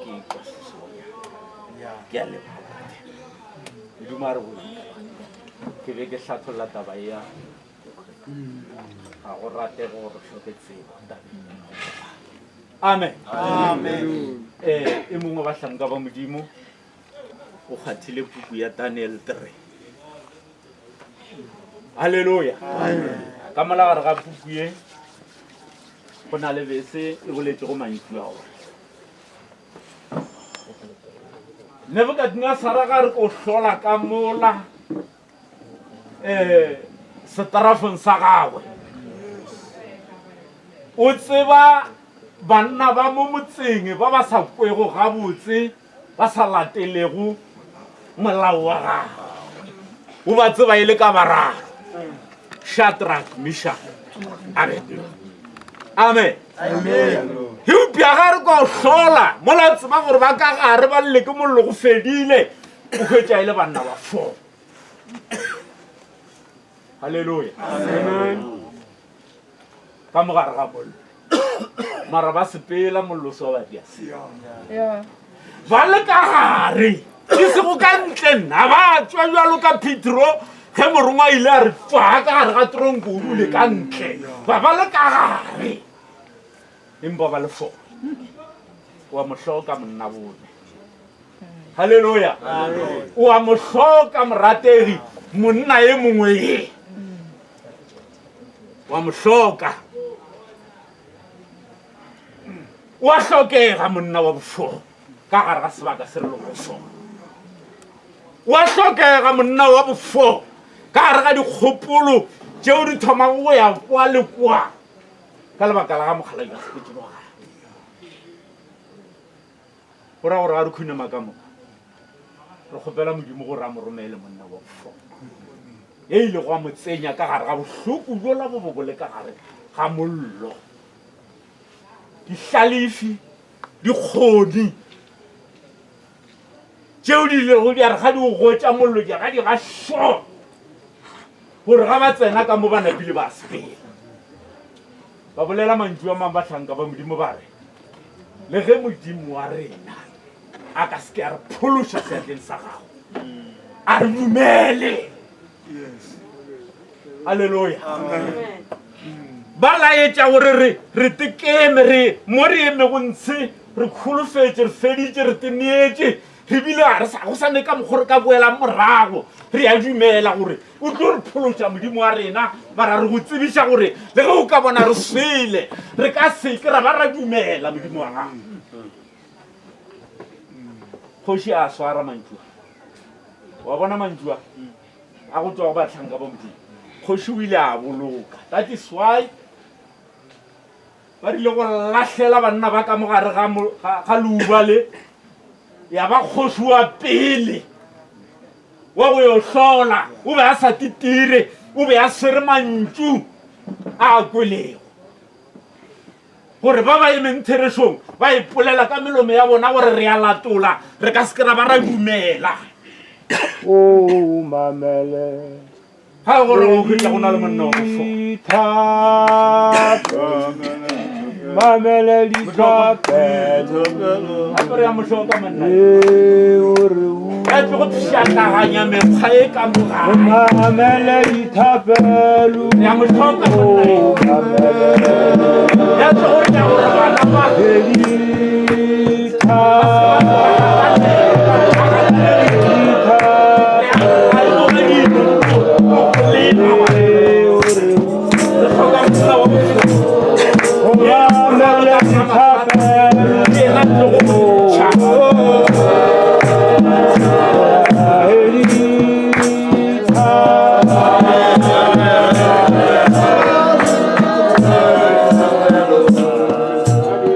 Ke ikwa sesonya. Ke a leboga tate. Modimo a re boloke. Ke be ke hlatholla taba ya ga go rate gore re hloke tsebo tabeng ya go kopana. Amen. Amen. Eh, e mongwe wa bahlanka ba Modimo o kgwathile puku ya Daniel 3. Haleluya. Ka mola gare ga puku ye go na le bese e boletšego mantšu a gore Nebukadnesara ga re ko hlola ka mola um setarafong sa gagwe o tseba banna ba mo motseng ba ba sa kwego gabotse ba sa latelego molao wa gagwe o ba tseba e le ka bararo Shadrach, Meshach, Abednego. Amen. Eupša ga re ka o hlola mola tseba gore ba ka gare ba lle ke mollo go fedile o hwetša e le banna ba fo. Haleluya. Ka mo gare ga mollo. Mara ba sepela mollo se wa ba dia. Ba le ka gare e sego ka ntle nna ba tswa bjalo ka Petro ge morongwa a ile a re tswa ka gare ga tronko o dule ka ntle ba ba le ka gare empa ba le fo wa mo hloka monna bone halleluja o a mo hloka morategi monna e mongwe ye wa mo hloka wa hlokega monna wa bofo ka gare ga sebaka se re lego go sona wa hlokega monna wa bofo ka gare ga dikgopolo tšeo di thomago go ya kwa le kwa ka lebaka la ga mokgalabje a sepetse bogare Go ra gore ga re khunama ka moka, re kgopela Modimo gore a mo romele monna wa bofo e ile go a mo tsenya ka gare ga bohloko bjola bo bo bo le ka gare ga mollo. Dihlalefi, dikgoni tšeo di ilego di a re ga di o gotša mollo di ga di ga šo gore ga ba tsena ka mo ba napile ba sepela. Ba bolela mantšu a mang bahlanka ba Modimo ba re, Le ge Modimo wa rena a ka se ke a re phološa seatleng sa gago, a re dumele. Aleluya. Ba laetša gore re re tekeme re mo re emego ntshe re kholofetše re feditše re teneetše re bile ga re sa go sa ne ka mokgwa re ka boelang morago re a dumela gore o tlo re phološa modimo wa rena mara re go tsebiša gore le ge o ka bona re swele re ka seke ra ba ra dumela modimo wa gago kgoši a swara mantšua wa bona mantšua a go tšwa go bahlanka ba modimo kgoši o ile a boloka that is why Ba rile go lahlela banna ba ka mo gare ga, ga, ga leuba le, ya ba kgoši wa pele wa go yo hlola. O be a sa titire, o be a swere mantšu a a kwelego. Gore ba ba emeng therešong ba ipolela ka melomo ya bona gore re a latola, re ka se ke ra ba ra dumela. O mamele. Ga e gore go hwetša go na le monna wa go Mamele dithapelo. Gape re ya mohloka monna. Ee, o re o. Ya tlo go pšhatlaganya mekgwa e ka mo gae. Mamele dithapelo. Ya mohloka monna. Ya tlo go dira gore bana ba.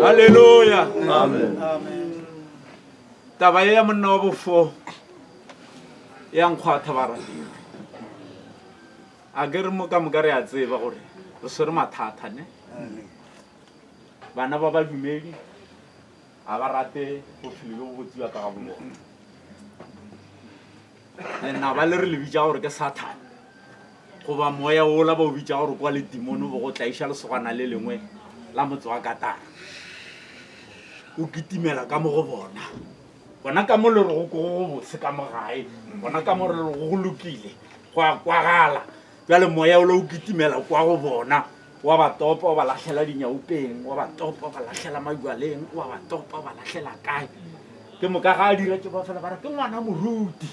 Haleluya. Taba ye ya monna wa bofo ya nkgwatha baratiwa. A ke re mo ka moka re a tseba gore re swere mathata ne. Bana ba badumedi ga ba rate bophelo bjo bo botsiwa ka ga bo bona. Lenaba le re le bitša gore ke Sathane goba moya wola ba o bitša gore kwa ledimono bo go tlaiša lesogana le lengwe la motse wa Katara. o kitimela ka mo go bona. Bona ka mo le rego ko go bose ka mo gae, bona ka mo re rego go lokile, go a kwagala. Bjale moya o le o kitimela kwa go bona, wa ba topa wa ba lahlela dinyaopeng, wa ba topa wa ba lahlela majwaleng, wa ba topa wa ba lahlela kae. Ke moka ga a dira tše ba fela ba re ke ngwana moruti.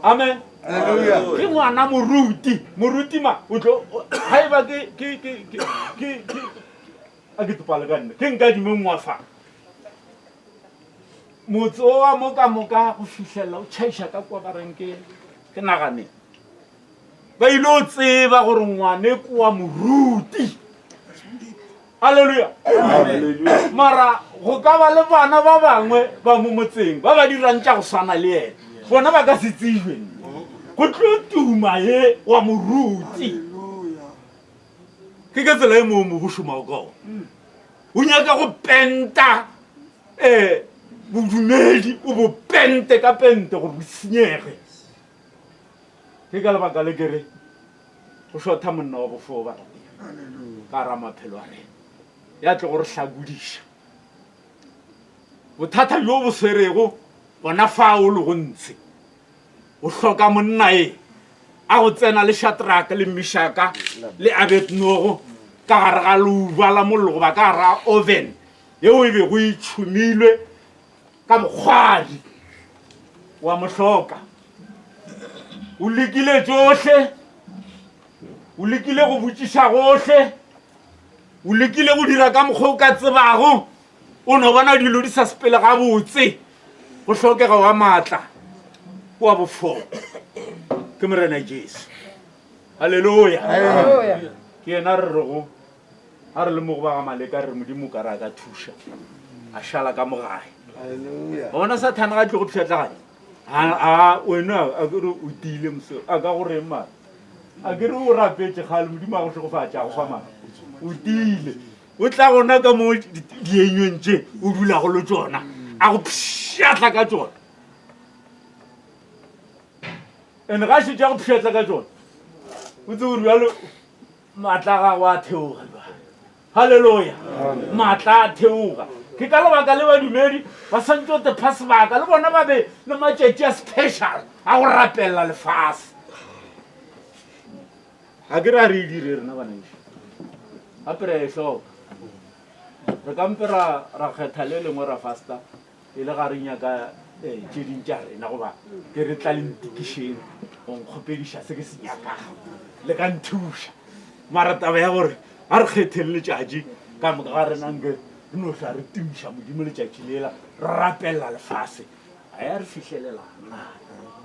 Amen. Ke ngwana moruti. Moruti ma o tlo ga e ba ke ke ke ke ke ke a ke topale ka nna ke nka dimengwa fa. Motse o wa mo ka moka go fihlelela o tšhaiša ka kwa ba reng ke ke naganeng. Ba ile o tseba gore ngwane ke wa moruti. Haleluya. Mara go ka ba le bana ba bangwe ba mo motseng ba ba dirang tša go swana le yena. Bona ba ka se tsejwe. Go tlo tuma ye wa moruti. Ke ka tsela e moo mobu šomago ka ona. O nyaka go penta um bodumedi o bo pente ka pente gore bo senyege. Ke ka lebaka le ke re go šotha monna wa bofoo ba ratega ka ra maphelo a rena ya tlo go re hlakodiša bothata bjo bo swerego gona fao le go ntshe o hloka monna e a go tsena le Shadraka le Mishaka le Abednego ka gare ga leuba la mollo goba ka gare ga oven yeo e bego e tšhumilwe ka bokgwari wa mo hloka o lekile tšohle o lekile go botšiša gohle o lekile go dira ka mokgwa o ka tsebago o no bona dilo di sa sepele gabotse go hlokega wa maatla wa bofoko ke morena jesu halleluja ke yena re rego a re le mo go ba ga maleka re modimo ka re a ka thuša a šala ka mogae bona sathane ga tlo go pšhatlaganya a wena a kere o tiile mose a ka goreng mara a kere o rapetse kgale modimo a go hlogofatša go fa mara o tiile o tla gona ka mo dienyweng tše o dulago le tsona a go pšhatla ka tsona and ga šetše a go pšhatla ka tsona o tse gore bjalo maatla a gago a theoga jwale halleluja maatla a theoga ke ka lebaka le badumedi ba swantse go tepha sebaka le bona ba be le matšatši a special a go rapelela lefase ga ke re a re e dire rena banaešo gape re a e hloka re kampe ra kgetha le lengwe ra fasta E le ga re nyaka tše ding tša rena goba ke re tla le ntikišeng go nkgopediša se ke se nyakago le ka nthuša mara taba ya gore a re kgetheng letšatši ka moka ga rena nke re no hlwa re tumiša modimo letšatši lela re rapelela lefase a ya re fihlelelang.